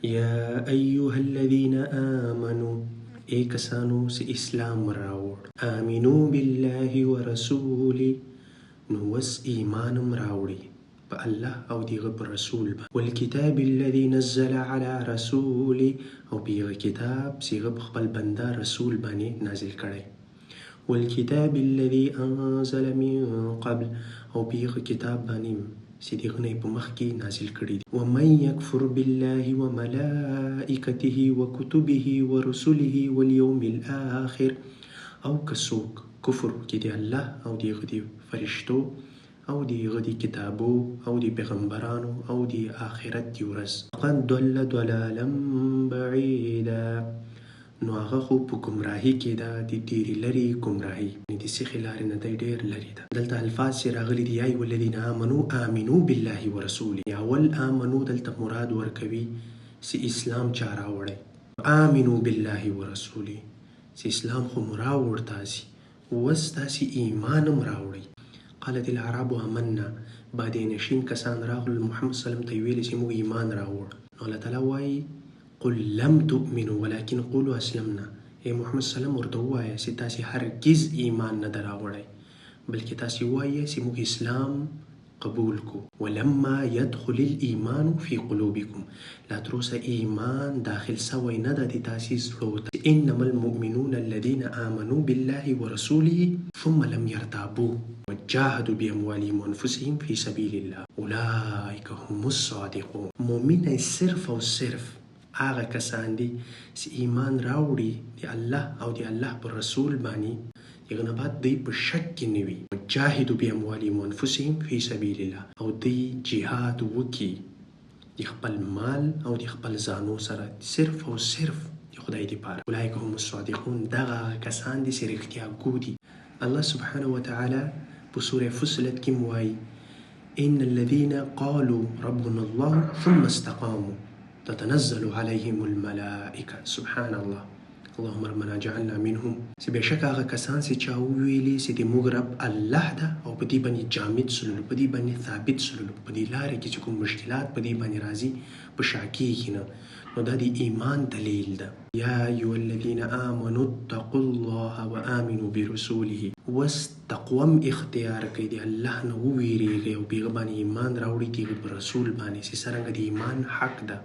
یا ایها الذین آمنو، ای کسانو چې اسلام مو راوړ، آمنو بالله ورسوله، نو وس ایمان هم راوړي په الله او د هغه په رسول باندې، والکتاب الذي نزل علی رسوله، او په هغه کتاب چې هغه په خپل بنده رسول باندې نازل کړی، والکتاب الذي انزل من قبل، او په هغه کتاب باندې چې د هغه نه یې په مخکې نازل کړي دي، ومن یکفر بالله وملائکته وکتبه ورسله والیوم الاخر، او که څوک کفر وکړي د الله او د هغه د فرشتو او د هغه د کتابو او د پیغمبرانو او د آخرت د ورځ، فقد ضل ضلالا بعیدا، نو هغه خو په ګمراهي کې ده، د ډېرې لرې ګمراهي، یعنې د سیخې لارې نه دی ډېر لرې ده. دلته الفاظ چې راغلي دي، یا ایها الذین آمنو آمنو بالله ورسوله، اول آمنو دلته مراد ورکوي چې اسلام چا راوړی، آمنو بالله ورسوله، چې اسلام خو مو راوړ تاسې، اوس تاسې ایمان هم راوړئ. قالت الاعراب آمنا، بادیه نشین کسان راغلل محمد صلی الله علیه وسلم ته یې ویلې چې موږ ایمان راوړ. نو الله تعالی وایي قل لم تؤمنوا ولكن قولوا اسلمنا، ای محمد صلی الله علیه وسلم ورته ووایه چې تاسې هرګز ایمان نه ده راوړی، بلکې تاسې ووایئ چې موږ اسلام قبول کو. ولما يدخل الايمان في قلوبكم، لا تر اوسه ايمان داخل سوی نه ده د تاسې زړو ته. انما المؤمنون الذين آمنوا بالله ورسوله ثم لم يرتابوا وجاهدوا باموالهم وانفسهم في سبيل الله اولئک هم الصادقون. مؤمن صرف او صرف هغه کسان دي چې ایمان راوړي د الله او د الله پر رسول باندې، د هغه نه بعد دوی په شک کې نه وي. وجاهدوا باموالهم وانفسهم فی سبیل الله، او دوی جهاد وکړي د خپل مال او د خپل ځانو سره صرف او صرف د خدای دپاره. اولئک هم الصادقون، دغه هغه کسان دي چې رښتیا ګو دي. الله سبحانه وتعالی په سوره فصلت کې هم وایي، ان الذين قالوا ربنا الله ثم استقاموا تتنزل عليهم الملائکه. سبحان الله، اللهم ربنا جعلنا منهم. چې بېشکه هغه کسان چې چا وویلي چې د موږ رب الله ده او په دې باندې جامد سللو، په دې باندې ثابت سللو، په دې لارې کې چې کوم مشکلات په دې باندې راځي په شا کېږي نه، نو دا د ایمان دلیل ده. یا ایها الذین آمنوا اتقوا الله وآمنوا برسوله، وس تقوی هم اختیار کړئ، د الله نه وویریږئ او په هغه باندې ایمان راوړئ، د هغه په رسول باندې چې څرنګه د ایمان حق ده.